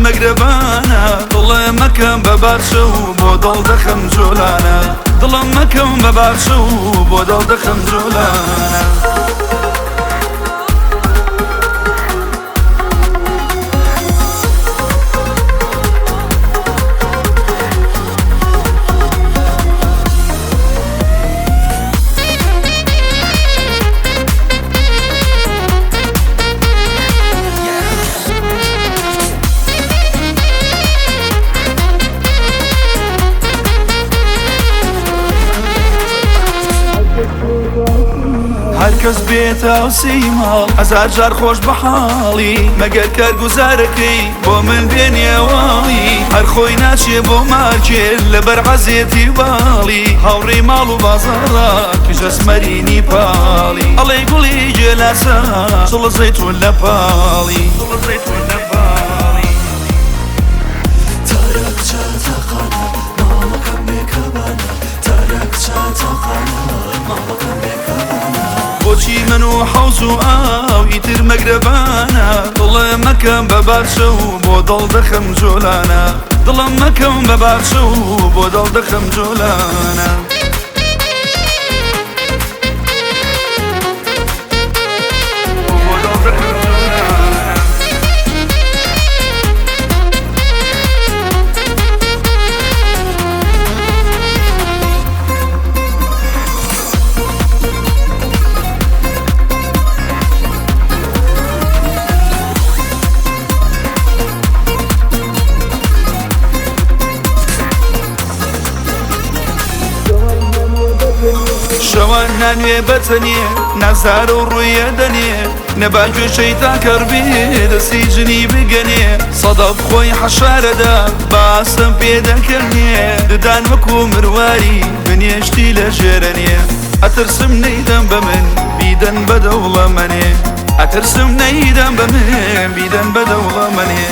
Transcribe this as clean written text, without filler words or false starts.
مەگرەبانە، دڵم مەکەم بە باخچە و بۆ دڵ دەخەم جۆلانە، دڵم مەکەم بە باخچە و بۆ دڵ دەخەم جۆلانە. هەرکەس بێتە ئەوسەی ماڵ هەزار جار خۆش بە حاڵی، مەگەر کارگوزارەکەی بۆ من بێنێواڵی. هەر خۆی ناچێ بۆ مارکێت لەبەر عەزێتی باڵی، هاوڕێی ماڵ و بازاڕە کژەسمەرینی پاڵی. ئەڵێ گوڵی گێلاسە چڵە زەیتون لە پاڵی. تارا کچە تاقانە ماڵەکەم بێکەبانە، تارا کچە تاقانە ماڵەکەم بێکەبانە. بۆچی من و حەوز و ئاو ئیتر مەگرەبانە، دڵم مەکەم بە باخچە و بۆ دڵ دەخەم جۆلانە، دڵم مەکەم بە باخچە و بۆ دڵ دەخەم جۆلانە. بۆ دڵ دەخەم جۆلانە. شەوان نانوێ بەتەنێ نازار و ڕوویە دەنێ، نەبا گوێ شەیتان کەڕبێ دەستی جنی بگەنێ. سەدەف خۆی حەشارەدا باسم پێ دەکەنێ، ددان وەکو مرواری بنێشتی لە ژێرەنێ. ئەترسم نەیدەم بە من بیدەن بە دەوڵەمەنێ، ئەترسم نەیدەم بە من بیدەن بە دەوڵەمەنێ.